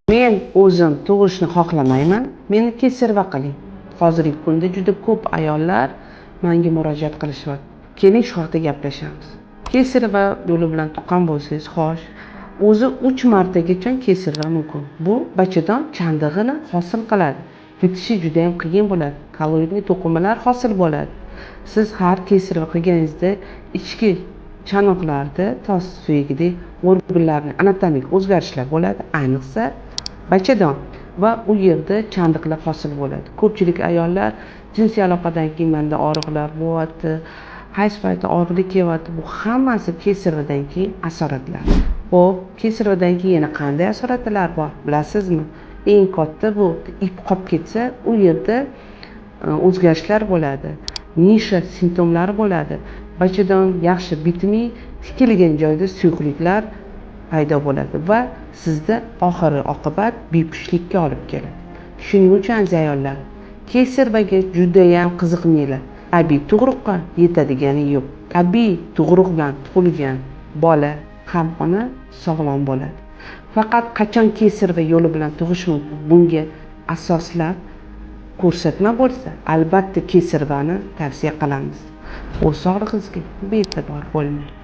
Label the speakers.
Speaker 1: Men o'zim tug'ishni xohlamayman, meni кесарево qiling. Hozirgi kunda juda ko'p ayollar manga murojaat qilishyapti. Keling, shu haqda gaplashamiz. Кесарево yo'li bilan tuqqan bo'lsangiz, xo'sh, o'zi 3 martagacha кесарево mumkin. Bu bachadon chandig'ini hosil qiladi. Bitishi juda ham qiyin bo'ladi. Kolloidli to'qimalar hosil bo'ladi. Siz har кесарево qilganingizda ichki chanoqlarda tos suyagidek organlarni anatomik o'zgarishlar bo'ladi, ayniqsa bachadon va u yerda chandiqlar hosil bo'ladi. Ko'pchilik ayollar jinsiy aloqadan keyin manda og'riqlar bo'lyapti, hayz payti og'riqlar kelyapti. Bu hammasi кесарево dan keyin asoratlar. Xo'p, кесарево dan keyin yana qanday asoratlar bor, bilasizmi? Eng katta bu ip qolib ketsa, u yerda o'zgarishlar bo'ladi. Nisha simptomlari bo'ladi. Bachadon yaxshi bitmay, tikilgan joyda suyuqliklar paydo bo'ladi va sizda oxiri oqibat bepushtlikka olib keladi. Shuning uchun, aziz ayollar, кесарево ga judayam qiziqmanglar. Tabiiy tug'ruqqa yetadigani yo'q. Tabiiy tug'ruq bilan tug'ilgan bola ham ona sog'lom bo'ladi. Faqat qachon кесарево yo'li bilan tug'ish mumkin? Bunga asoslab ko'rsatma bo'lsa, albatta кесарево ni tavsiya qilamiz. O'z sog'lig'ingizga bee'tibor bo'lmang.